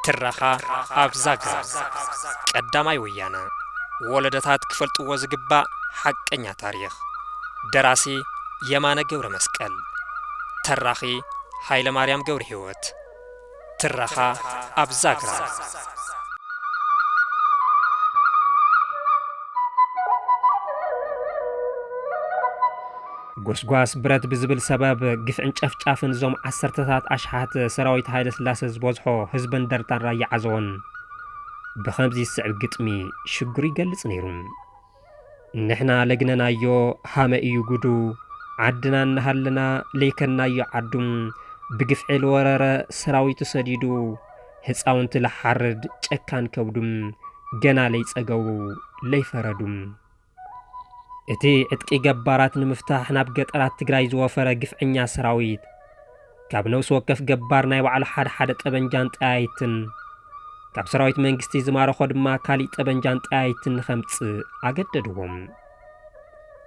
ትረኻ ኣብ ዛግራ። ቀዳማይ ወያነ። ወለዶታት ክፈልጥዎ ዝግባእ ሓቀኛ ታሪኽ። ደራሲ የማነ ገብረ መስቀል። ተራኺ ሃይለ ማርያም ገብረ ህይወት። ትረኻ ኣብ ዛግራ። ጎስጓስ ብረት ብዝብል ሰበብ ግፍዕን ጨፍጫፍን እዞም ዓሰርተታት ኣሽሓት ሰራዊት ሃይለ ስላሰ ዝበዝሖ ህዝቢ እንደርታን ራያ ዓዘቦን ብኸምዚ ዝስዕብ ግጥሚ ሽግሩ ይገልጽ ነይሩ። ንሕና ለግነናዮ ሃመ እዩ ጉዱ፣ ዓድና እናሃለና ለይከናዮ ዓዱ፣ ብግፍዒ ልወረረ ሰራዊቱ ሰዲዱ፣ ህፃውንቲ ልሓርድ ጨካን ከብዱ፣ ገና ለይፀገቡ ለይፈረዱ። እቲ ዕጥቂ ገባራት ንምፍታሕ ናብ ገጠራት ትግራይ ዝወፈረ ግፍዐኛ ሰራዊት፣ ካብ ነፍሲ ወከፍ ገባር ናይ ባዕሉ ሓደ ሓደ ጠበንጃን ጠያይትን፣ ካብ ሰራዊት መንግስቲ ዝማረኾ ድማ ካሊእ ጠበንጃን ጠያይትን ንኸምጽእ ኣገደድዎም።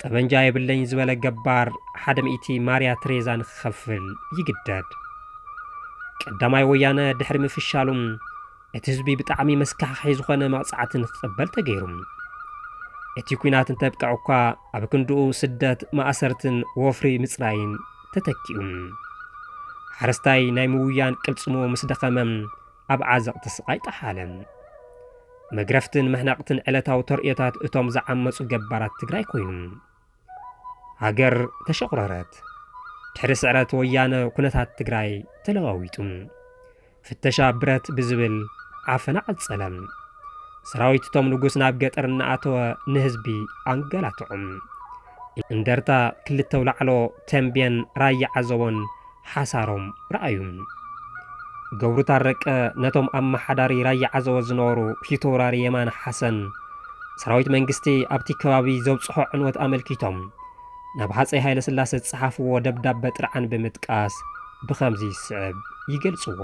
ጠበንጃ የብለይን ዝበለ ገባር ሓደ ሚእቲ ማርያ ትሬዛ ንክኸፍል ይግደድ። ቀዳማይ ወያነ ድሕሪ ምፍሻሉ፣ እቲ ህዝቢ ብጣዕሚ መስካሕክሒ ዝኾነ መቕጻዕቲ ንክቕበል ተገይሩ። እቲ ኲናት እንተብቅዕ እኳ፣ ኣብ ክንድኡ ስደት፣ ማእሰርትን ወፍሪ ምጽራይን ተተኪኡ። ሓረስታይ ናይ ምውያን ቅልጽሙ ምስ ደኸመ፣ ኣብ ዓዘቕቲ ስቓይ ጠሓለ። መግረፍትን መሕነቕትን ዕለታዊ ተርእዮታት እቶም ዝዓመጹ ገባራት ትግራይ ኮይኑ። ሃገር ተሸቑረረት። ድሕሪ ስዕረት ወያነ ኩነታት ትግራይ ተለዋዊጡ። ፍተሻ ብረት ብዝብል ዓፈና ቀጸለ። ሰራዊት እቶም ንጉስ ናብ ገጠር እናኣተወ ንህዝቢ ኣንገላትዖም። እንደርታ፣ ክልተ ኣውላዕሎ፣ ተምቤን፣ ራያ ዓዘቦን ሓሳሮም ረኣዩ። ገብሩ ታረቀ ነቶም ኣመሓዳሪ ራያ ዓዘቦ ዝነበሩ ፊተውራሪ የማነ ሓሰን፣ ሰራዊት መንግስቲ ኣብቲ ከባቢ ዘብጽሖ ዕንወት ኣመልኪቶም ናብ ሃጸይ ሃይለስላሰ ዝጸሓፍዎ ደብዳበ ጥርዓን ብምጥቃስ ብኸምዚ ዝስዕብ ይገልጽዎ።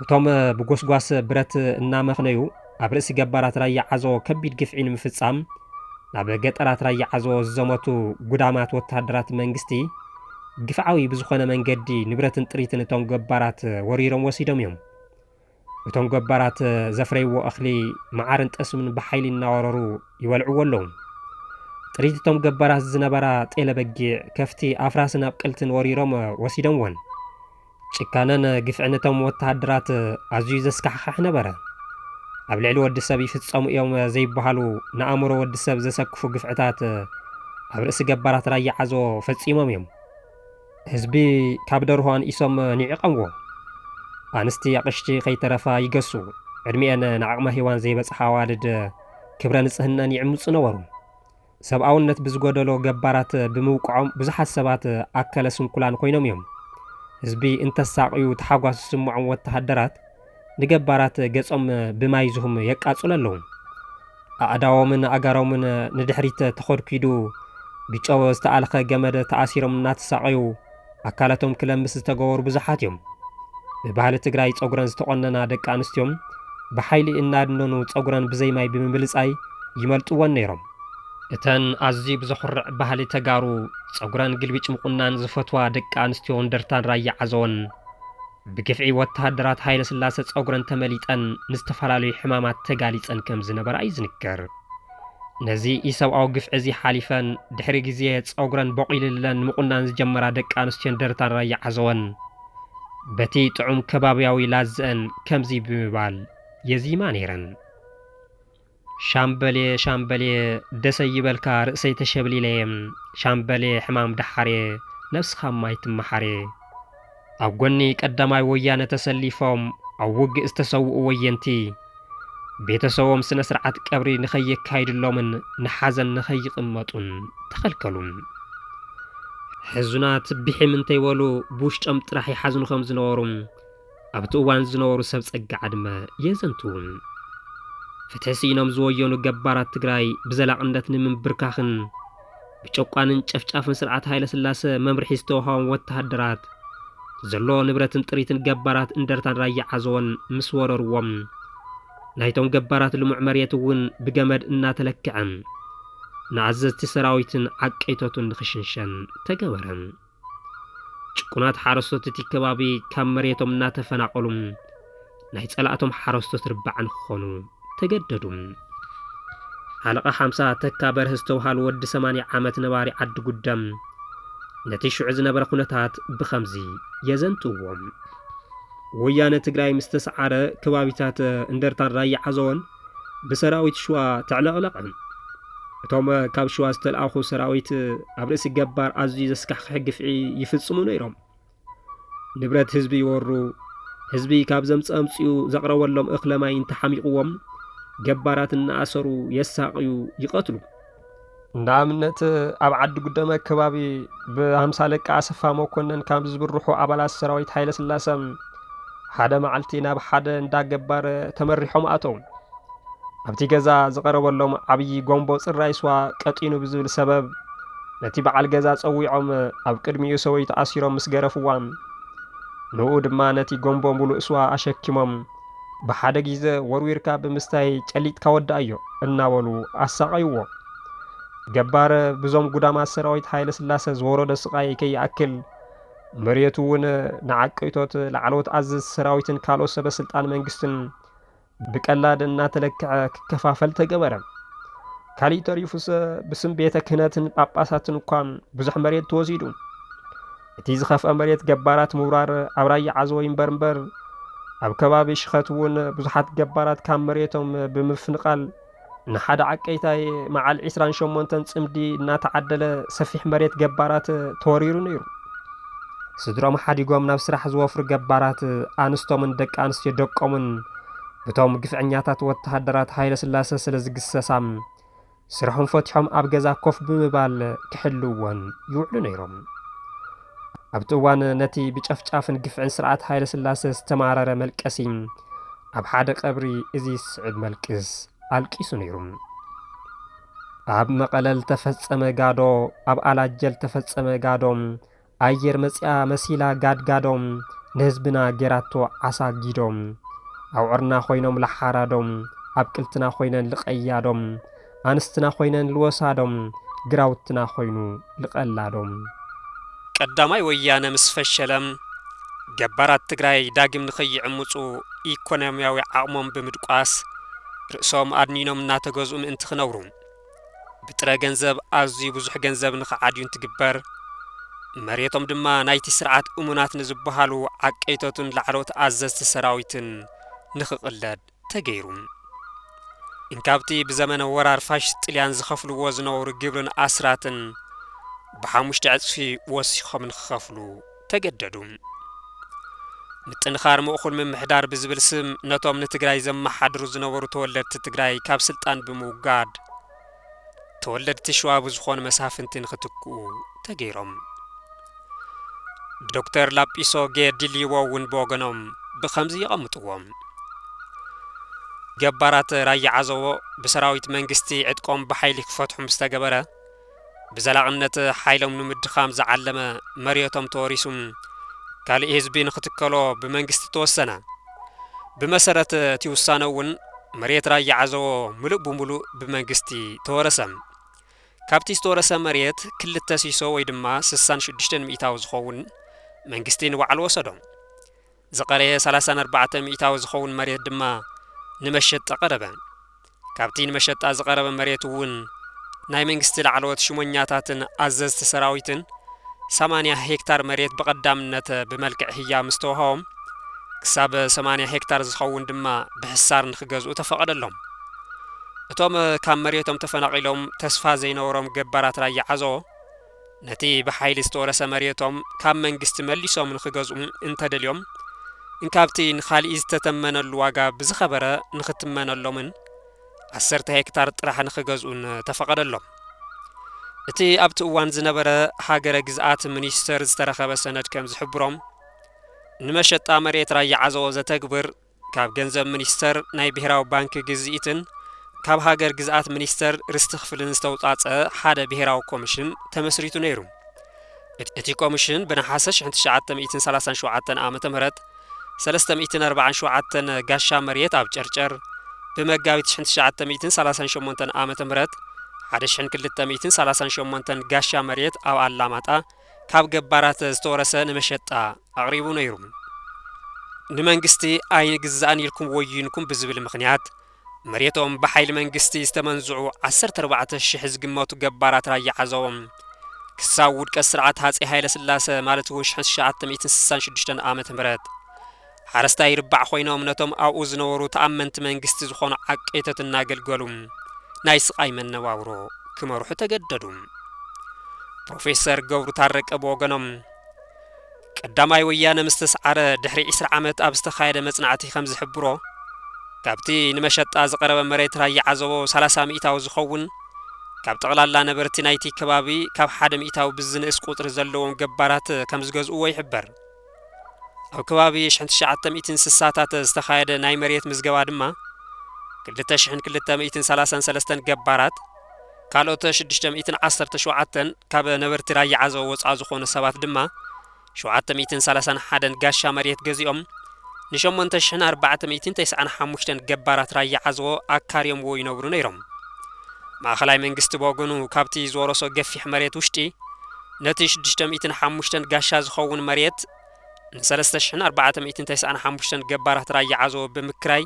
እቶም ብጎስጓስ ብረት እናመኽነዩ ኣብ ርእሲ ገባራት ራያ ዓዘቦ ከቢድ ግፍዒ ንምፍጻም ናብ ገጠራት ራያ ዓዘቦ ዝዘመቱ ጉዳማት ወተሃደራት መንግስቲ ግፍዓዊ ብዝኾነ መንገዲ ንብረትን ጥሪትን እቶም ገባራት ወሪሮም ወሲዶም እዮም። እቶም ገባራት ዘፍረይዎ እኽሊ፣ መዓርን ጠስምን ብሓይሊ እናወረሩ ይበልዕዎ ኣለዉ። ጥሪት እቶም ገባራት ዝነበራ ጤለ በጊዕ፣ ከፍቲ፣ ኣፍራስን ኣብቅልትን ወሪሮም ወሲዶምወን። ጭካነን ግፍዕን እቶም ወተሃደራት ኣዝዩ ዘስካሕክሕ ነበረ። ኣብ ልዕሊ ወዲ ሰብ ይፍጸሙ እዮም ዘይበሃሉ፣ ንኣእምሮ ወዲ ሰብ ዘሰክፉ ግፍዕታት ኣብ ርእሲ ገባራት ራያ ዓዞ ፈጺሞም እዮም። ህዝቢ ካብ ደርሆ ኣንኢሶም ንዒቖምዎ። ኣንስቲ ኣቕሽቲ ከይተረፋ ይገሱ። ዕድሚኤን ንዓቕመ ሄዋን ዘይበጽሓ ኣዋልድ ክብረ ንጽህነን ይዕምጹ ነበሩ። ሰብኣውነት ብዝጎደሎ ገባራት ብምውቅዖም ብዙሓት ሰባት ኣካለ ስንኩላን ኮይኖም እዮም። ህዝቢ እንተሳቕዩ ተሓጓስ ዝስምዖም ወተሃደራት ንገባራት ገጾም ብማይ ዝሁም የቃጽሉ ኣለዉ። ኣእዳዎምን ኣእጋሮምን ንድሕሪት ተኾድኲዱ ብጨው ዝተኣልኸ ገመድ ተኣሲሮም እናተሳቐዩ ኣካላቶም ክለምስ ዝተገበሩ ብዙሓት እዮም። ብባህሊ ትግራይ ጸጉረን ዝተቖነና ደቂ ኣንስትዮን ብሓይሊ እናድነኑ ጸጉረን ብዘይ ማይ ብምብልጻይ ይመልጥወን ነይሮም። እተን ኣዝዩ ብዘኹርዕ ባህሊ ተጋሩ ጸጉረን ግልቢጭ ምቑናን ዝፈትዋ ደቂ ኣንስትዮ እንደርታን ራያ ዓዘቦን ብግፍዒ ወተሃደራት ሃይለ ስላሰ ጸጉረን ተመሊጠን ንዝተፈላለዩ ሕማማት ተጋሊጸን ከም ዝነበራ እዩ ዝንገር። ነዚ ኢሰብኣዊ ግፍዒ እዚ ሓሊፈን ድሕሪ ግዜ ጸጉረን ቦቒልለን ምቑናን ዝጀመራ ደቂ ኣንስትዮ እንደርታን ራያ ዓዘቦን በቲ ጥዑም ከባብያዊ ላዝአን ከምዚ ብምባል የዚማ ነይረን። ሻምበልየ ሻምበልየ ደሰ ይበልካ ርእሰይ ተሸብሊለየ፣ ሻምበልየ ሕማም ደሓርየ ነብስኻ ማይ ትመሓርየ። ኣብ ጎኒ ቀዳማይ ወያነ ተሰሊፎም ኣብ ውግእ ዝተሰውኡ ወየንቲ ቤተሰቦም ስነ ስርዓት ቀብሪ ንኸየካይድሎምን ንሓዘን ንኸይቕመጡን ተኸልከሉ። ሕዙናት ብሒም እንተይበሉ ብውሽጦም ጥራሕ ይሓዝኑ ከም ዝነበሩ ኣብቲ እዋን ዝነበሩ ሰብ ጸጋ ዓድመ የዘንትዉ። ፍትሒ ስኢኖም ዝወየኑ ገባራት ትግራይ ብዘላቕነት ንምንብርካኽን ብጨቋንን ጨፍጫፍን ስርዓት ሃይለ ስላሰ መምርሒ ዝተዋሃቦም ወተሃደራት ዘሎ ንብረትን ጥሪትን ገባራት እንደርታን ራያ ዓዘቦን ምስ ወረርዎም ናይቶም ገባራት ልሙዕ መሬት እውን ብገመድ እናተለክዐ ንኣዘዝቲ ሰራዊትን ዓቀይቶቱን ንኽሽንሸን ተገበረ። ጭቁናት ሓረስቶት እቲ ከባቢ ካብ መሬቶም እናተፈናቐሉ ናይ ጸላእቶም ሓረስቶት ርባዕ ንክኾኑ ተገደዱ። ሓለቓ ሓምሳ ተካ በርህ ዝተውሃሉ ወዲ ሰማንያ ዓመት ነባሪ ዓዲ ጉደም ነቲ ሽዑ ዝነበረ ኩነታት ብኸምዚ የዘንትዎ። ወያነ ትግራይ ምስ ተሰዓረ ከባቢታት እንደርታን ራያ ዓዘቦን ብሰራዊት ሽዋ ተዕለቕለቐ። እቶም ካብ ሽዋ ዝተልኣኹ ሰራዊት ኣብ ርእሲ ገባር ኣዝዩ ዘስካሕክሕ ግፍዒ ይፍጽሙ ነይሮም። ንብረት ህዝቢ ይወሩ፣ ህዝቢ ካብ ዘምጽኦ ኣምጺኡ ዘቕረበሎም እኽለ ማይ እንተሓሚቕዎም ገባራት እናኣሰሩ የሳቕዩ፣ ይቐትሉ። ንኣብነት ኣብ ዓዲ ጉደመ ከባቢ ብሃምሳ ኣለቃ ኣሰፋ መኮነን ካብ ዝብርሑ ኣባላት ሰራዊት ሃይለ ስላሰ ሓደ መዓልቲ ናብ ሓደ እንዳ ገባር ተመሪሖም ኣተው። ኣብቲ ገዛ ዝቐረበሎም ዓብዪ ጎምቦ ጽራይ ስዋ ቀጢኑ ብዝብል ሰበብ ነቲ በዓል ገዛ ጸዊዖም ኣብ ቅድሚኡ ሰበይቱ ኣሲሮም ምስ ገረፍዋ ንኡ ድማ ነቲ ጎምቦ ሙሉእ ስዋ ኣሸኪሞም ብሓደ ግዜ ወርዊርካ ብምስታይ ጨሊጥካ ወዳእዮ እናበሉ ኣሳቐይዎ። ገባር ብዞም ጉዳማት ሰራዊት ሃይለ ስላሰ ዝወረዶ ስቓይ ከይኣክል መሬቱ እውን ንዓቀይቶት ላዕለዎት ኣዘዝቲ ሰራዊትን ካልኦት ሰበ ስልጣን መንግስትን ብቀላድ እናተለክዐ ክከፋፈል ተገበረ። ካሊእ ተሪፉስ ብስም ቤተ ክህነትን ጳጳሳትን እኳ ብዙሕ መሬት ተወሲዱ። እቲ ዝኸፍአ መሬት ገባራት ምውራር ኣብ ራያ ዓዘቦ ይንበር እምበር ኣብ ከባቢ ሽኸት እውን ብዙሓት ገባራት ካብ መሬቶም ብምፍንቓል ንሓደ ዓቀይታይ መዓል ዒስራን ሸሞንተን ጽምዲ እናተዓደለ ሰፊሕ መሬት ገባራት ተወሪሩ ነይሩ። ስድሮም ሓዲጎም ናብ ስራሕ ዝወፍሩ ገባራት ኣንስቶምን ደቂ ኣንስትዮ ደቆምን ብቶም ግፍዐኛታት ወተሃደራት ሃይለ ስላሰ ስለ ዝግሰሳ ስርሖም ፈቲሖም ኣብ ገዛ ኮፍ ብምባል ክሕልውዎን ይውዕሉ ነይሮም። ኣብቲ እዋን ነቲ ብጨፍጫፍን ግፍዕን ስርዓት ሃይለ ስላሰ ዝተማረረ መልቀሲ ኣብ ሓደ ቀብሪ እዚ ዝስዕብ መልቅስ ኣልቂሱ ነይሩ። ኣብ መቐለ ዝተፈጸመ ጋዶ፣ ኣብ ኣላጀ ዝተፈጸመ ጋዶ፣ ኣየር መጺኣ መሲላ ጋድጋዶም፣ ንህዝብና ጌራቶ ዓሳ ጊዶም። ኣውዕርና ኮይኖም ለሓራዶም፣ ኣብቅልትና ኮይነን ልቐያዶም፣ ኣንስትና ኮይነን ልወሳዶም፣ ግራውትና ኮይኑ ልቐላዶም። ቀዳማይ ወያነ ምስ ፈሸለ፣ ገባራት ትግራይ ዳግም ንኸይዕምጹ ኢኮኖሚያዊ ዓቕሞም ብምድቋስ፣ ርእሶም ኣድኒኖም እናተገዝኡ ምእንቲ ክነብሩ፣ ብጥረ ገንዘብ ኣዝዩ ብዙሕ ገንዘብ ንኽዓድዩ እንትግበር፣ መሬቶም ድማ ናይቲ ስርዓት እሙናት ንዝበሃሉ ዓቀይቶትን ላዕለዎት ኣዘዝቲ ሰራዊትን ንኽቕለድ ተገይሩ። እንካብቲ ብዘመነ ወራር ፋሽስት ጥልያን ዝኸፍልዎ ዝነበሩ ግብርን ኣስራትን ብሓሙሽተ ዕጽፊ ወሲኾም ንኽኸፍሉ ተገደዱ። ምጥንኻር ምእኹል ምምሕዳር ብዝብል ስም ነቶም ንትግራይ ዘመሓድሩ ዝነበሩ ተወለድቲ ትግራይ ካብ ስልጣን ብምውጋድ፣ ተወለድቲ ሽዋ ብዝኾኑ መሳፍንቲ ንኽትክኡ ተገይሮም። ዶክተር ላጲሶ ጌ ዲሊዎ እውን ብወገኖም ብኸምዚ የቐምጥዎም። ገባራት ራያ ዓዘቦ ብሰራዊት መንግስቲ ዕጥቆም ብሓይሊ ክፈትሑ ምስ ተገበረ፣ ብዘላቕነት ሓይሎም ንምድኻም ዝዓለመ መሬቶም ተወሪሱ፣ ካልእ ህዝቢ ንኽትከሎ ብመንግስቲ ተወሰነ። ብመሰረት እቲ ውሳነ እውን መሬት ራያ ዓዘቦ ምሉእ ብምሉእ ብመንግስቲ ተወረሰ። ካብቲ ዝተወረሰ መሬት ክልተ ሲሶ ወይ ድማ ስሳን ሽዱሽተን ሚእታዊ ዝኸውን መንግስቲ ንባዕሉ ወሰዶ። ዝቐረየ ሰላሳን ኣርባዕተን ሚእታዊ ዝኸውን መሬት ድማ ንመሸጣ ቀረበ። ካብቲ ንመሸጣ ዝቐረበ መሬት እውን ናይ መንግስቲ ላዕለዎት ሽሞኛታትን ኣዘዝቲ ሰራዊትን ሰማንያ ሄክታር መሬት ብቐዳምነት ብመልክዕ ህያ ምስ ተዋህቦም፣ ክሳብ ሰማንያ ሄክታር ዝኸውን ድማ ብሕሳር ንኽገዝኡ ተፈቐደሎም። እቶም ካብ መሬቶም ተፈናቒሎም ተስፋ ዘይነበሮም ገባራት ራያ ዓዞ፣ ነቲ ብሓይሊ ዝተወረሰ መሬቶም ካብ መንግስቲ መሊሶም ንኽገዝኡ እንተደልዮም፣ እንካብቲ ንኻልእ ዝተተመነሉ ዋጋ ብዝኸበረ ንኽትመነሎምን ዓሰርተ ሄክታር ጥራሕ ንኽገዝኡን ተፈቐደሎም። እቲ ኣብቲ እዋን ዝነበረ ሃገረ ግዝኣት ሚኒስተር ዝተረኸበ ሰነድ ከም ዝሕብሮም፣ ንመሸጣ መሬት ራያ ዓዘቦ ዘተግብር ካብ ገንዘብ ሚኒስተር ናይ ብሄራዊ ባንኪ ግዝኢትን ካብ ሃገር ግዝኣት ሚኒስተር ርስቲ ክፍልን ዝተውፃፀ ሓደ ብሄራዊ ኮሚሽን ተመስሪቱ ነይሩ። እቲ ኮሚሽን ብነሓሰ ሽሕን ትሽዓተ ሚእትን ሰላሳን ሸውዓተን ዓመተ ምህረት ሰለስተ ሚእትን ኣርባዓን ሸውዓተን ጋሻ መሬት ኣብ ጨርጨር፣ ብመጋቢት ሽሕን ትሽዓተ ሚእትን ሰላሳን ሸሞንተን ዓመተ ምህረት ሓደ ሽሕን ክልተ ሚእትን ሰላሳን ሸሞንተን ጋሻ መሬት ኣብ ኣላማጣ ካብ ገባራት ዝተወረሰ ንመሸጣ ኣቕሪቡ ነይሩ። ንመንግስቲ ኣይንግዛእን ኢልኩም ወይንኩም ብዝብል ምኽንያት መሬቶም ብሓይሊ መንግስቲ ዝተመንዝዑ ዓሰርተ ኣርባዕተ ሽሕ ዝግመቱ ገባራት ራያ ዓዘቦም ክሳብ ውድቀት ስርዓት ሃፀይ ሃይለ ስላሰ ማለት እውን ሽሕን ትሽዓተ ሚእትን ስሳን ሽዱሽተን ዓመተ ምህረት ሓረስታይ ርባዕ ኮይኖም ነቶም ኣብኡ ዝነበሩ ተኣመንቲ መንግስቲ ዝኾኑ ዓቀይቶት እናገልገሉ ናይ ስቓይ መነባብሮ ክመርሑ ተገደዱ። ፕሮፌሰር ገብሩ ታረቀ ብወገኖም ቀዳማይ ወያነ ምስ ተስዓረ ድሕሪ ዕስራ ዓመት ኣብ ዝተኻየደ መጽናዕቲ ከም ዝሕብሮ ካብቲ ንመሸጣ ዝቐረበ መሬት ራያ ዓዘቦ ሰላሳ ሚእታዊ ዝኸውን ካብ ጠቕላላ ነበርቲ ናይቲ ከባቢ ካብ ሓደ ሚእታዊ ብዝንእስ ቁጽሪ ዘለዎም ገባራት ከም ዝገዝእዎ ይሕበር። ኣብ ከባቢ ሽሕን ትሽዓተ ሚእትን ስሳታት ዝተኻየደ ናይ መሬት ምዝገባ ድማ ክልተ ሽሕን ክልተ ሚእትን ሰላሳን ሰለስተን ገባራት ካልኦት ሽዱሽተ ሚእትን ዓሰርተ ሸውዓተን ካብ ነበርቲ ራያ ዓዘቦ ወፃ ዝኾኑ ሰባት ድማ ሸውዓተ ሚእትን ሰላሳን ሓደን ጋሻ መሬት ገዚኦም ንሸሞንተ ሽሕን ኣርባዕተ ሚእትን ተስዓን ሓሙሽተን ገባራት ራያ ዓዘቦ ኣካርዮምዎ ይነብሩ ነይሮም። ማእኸላይ መንግስቲ ብወገኑ ካብቲ ዝወረሶ ገፊሕ መሬት ውሽጢ ነቲ ሽዱሽተ ሚእትን ሓሙሽተን ጋሻ ዝኸውን መሬት ንሰለስተ ሽሕን ኣርባዕተ ሚእትን ተስዓን ሓሙሽተን ገባራት ራያ ዓዘቦ ብምክራይ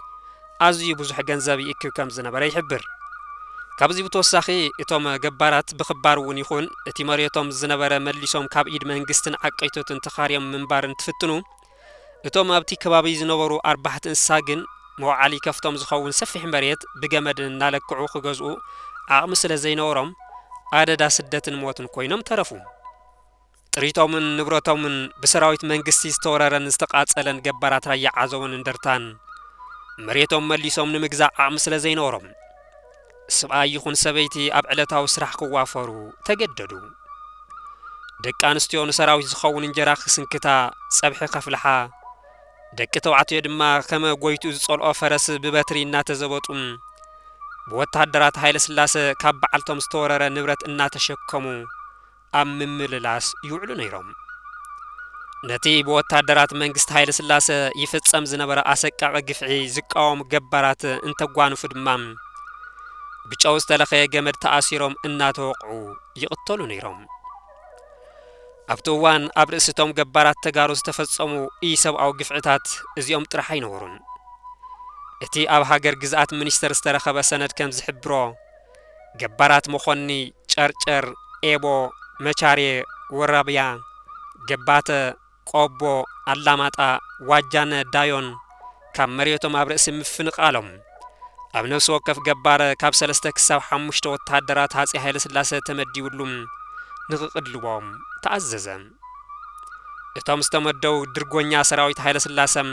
ኣዝዩ ብዙሕ ገንዘብ ይእክብ ከም ዝነበረ ይሕብር። ካብዚ ብተወሳኺ እቶም ገባራት ብኽባር እውን ይኹን እቲ መሬቶም ዝነበረ መሊሶም ካብ ኢድ መንግስትን ዓቀይቶትን ተኻርዮም ምንባር እንትፍትኑ እቶም ኣብቲ ከባቢ ዝነበሩ ኣርባሕቲ እንስሳ ግን መውዓሊ ከፍቶም ዝኸውን ሰፊሕ መሬት ብገመድ እናለክዑ ክገዝኡ ዓቕሚ ስለ ዘይነበሮም ኣደዳ ስደትን ሞትን ኮይኖም ተረፉ። ጥሪቶምን ንብረቶምን ብሰራዊት መንግስቲ ዝተወረረን ዝተቓጸለን ገባራት ራያ ዓዘቦን እንደርታን መሬቶም መሊሶም ንምግዛእ ዓቕሚ ስለ ዘይነበሮም ስብኣይ ይኹን ሰበይቲ ኣብ ዕለታዊ ስራሕ ክዋፈሩ ተገደዱ። ደቂ ኣንስትዮ ንሰራዊት ዝኸውን እንጀራ ክስንክታ፣ ጸብሒ ከፍልሓ፣ ደቂ ተባዕትዮ ድማ ከመ ጎይትኡ ዝጸልኦ ፈረስ ብበትሪ እናተዘበጡ ብወተሃደራት ሃይለ ስላሰ ካብ በዓልቶም ዝተወረረ ንብረት እናተሸከሙ ኣብ ምምልላስ ይውዕሉ ነይሮም። ነቲ ብወታደራት መንግስቲ ሃይለ ስላሰ ይፍጸም ዝነበረ ኣሰቃቂ ግፍዒ ዝቃወሙ ገባራት እንተጓንፉ ድማ ብጨው ዝተለኸየ ገመድ ተኣሲሮም እናተወቕዑ ይቕተሉ ነይሮም። ኣብቲ እዋን ኣብ ርእሲ እቶም ገባራት ተጋሩ ዝተፈጸሙ ኢሰብኣዊ ግፍዕታት እዚኦም ጥራሕ ኣይነበሩን። እቲ ኣብ ሃገር ግዝኣት ሚኒስተር ዝተረኸበ ሰነድ ከም ዝሕብሮ ገባራት መኾኒ፣ ጨርጨር፣ ኤቦ፣ መቻሬ፣ ወራብያ፣ ገባተ፣ ቆቦ፣ ኣላማጣ፣ ዋጃነ፣ ዳዮን ካብ መሬቶም ኣብ ርእሲ ምፍንቓሎም ኣብ ነፍሲ ወከፍ ገባር ካብ ሰለስተ ክሳብ ሓሙሽተ ወተሃደራት ሃጺ ሃይለስላሰ ተመዲብሉም ንኽቕልቦም ተኣዘዘ። እቶም ዝተመደቡ ድርጎኛ ሰራዊት ሃይለስላሰም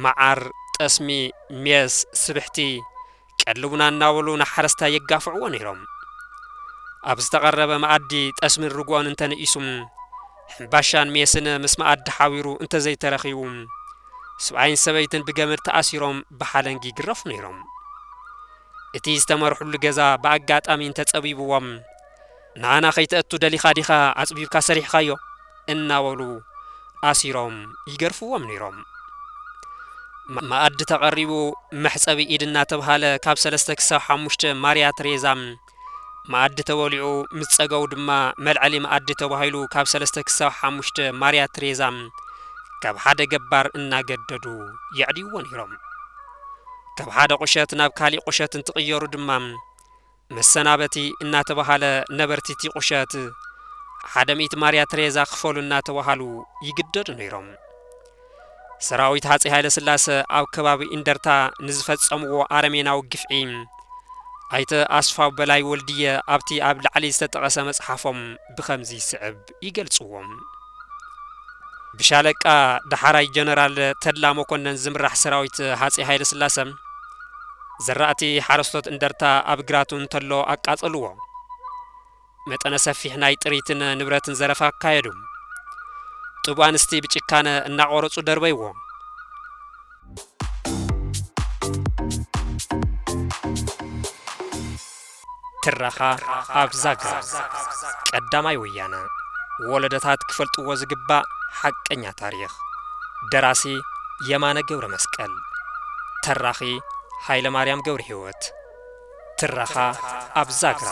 መዓር፣ ጠስሚ፣ ሜስ፣ ስብሕቲ ቀልቡና እናበሉ ንሓረስታይ የጋፍዕዎ ነይሮም። ኣብ ዝተቐረበ መኣዲ ጠስምን ርጉኦን እንተንኢሱም ሕምባሻን ሜስን ምስ መኣዲ ሓዊሩ እንተዘይተረኺቡ ስብኣይን ሰበይትን ብገመድ ተኣሲሮም ብሓለንጊ ይግረፉ ነይሮም። እቲ ዝተመርሑሉ ገዛ ብኣጋጣሚ እንተጸቢብዎም ንኣና ከይተእቱ ደሊኻ ዲኻ ኣጽቢብካ ሰሪሕኻዮ እናበሉ ኣሲሮም ይገርፍዎም ነይሮም። መኣዲ ተቐሪቡ መሕጸቢ ኢድ እናተብሃለ ካብ ሰለስተ ክሳብ ሓሙሽተ ማርያ ትሬዛ መኣዲ ተበሊዑ ምስ ጸገቡ ድማ መልዐሊ መኣዲ ተባሂሉ ካብ ሰለስተ ክሳብ ሓሙሽተ ማርያ ትሬዛ ካብ ሓደ ገባር እናገደዱ የዕድይዎ ነይሮም። ካብ ሓደ ቁሸት ናብ ካሊእ ቁሸት እንትቕየሩ ድማ መሰናበቲ እናተባሃለ ነበርቲ እቲ ቁሸት ሓደ ሚእቲ ማርያ ትሬዛ ክፈሉ እናተባሃሉ ይግደዱ ነይሮም። ሰራዊት ሃጺ ሃይለስላሰ ኣብ ከባቢ እንደርታ ንዝፈጸምዎ ኣረሜናዊ ግፍዒ ኣይተ ኣስፋው በላይ ወልድየ ኣብቲ ኣብ ላዕሊ ዝተጠቐሰ መጽሓፎም ብኸምዚ ይስዕብ ይገልጽዎም። ብሻለቃ ደሓራይ ጀነራል ተድላ መኮነን ዝምራሕ ሰራዊት ሃጺ ሃይለስላሰ ዘራእቲ ሓረስቶት እንደርታ ኣብ ግራቱ እንተሎ ኣቃጸልዎ። መጠነ ሰፊሕ ናይ ጥሪትን ንብረትን ዘረፋ ኣካየዱ። ጡብ ኣንስቲ ብጭካነ እናቖረጹ ደርበይዎ። ትረኻ ኣብ ዛግራ ቀዳማይ ወያነ ወለዶታት ክፈልጥዎ ዝግባእ ሓቀኛ ታሪኽ። ደራሲ የማነ ገብረ መስቀል። ተራኺ ሃይለ ማርያም ገብረ ህይወት። ትረኻ ኣብ ዛግራ።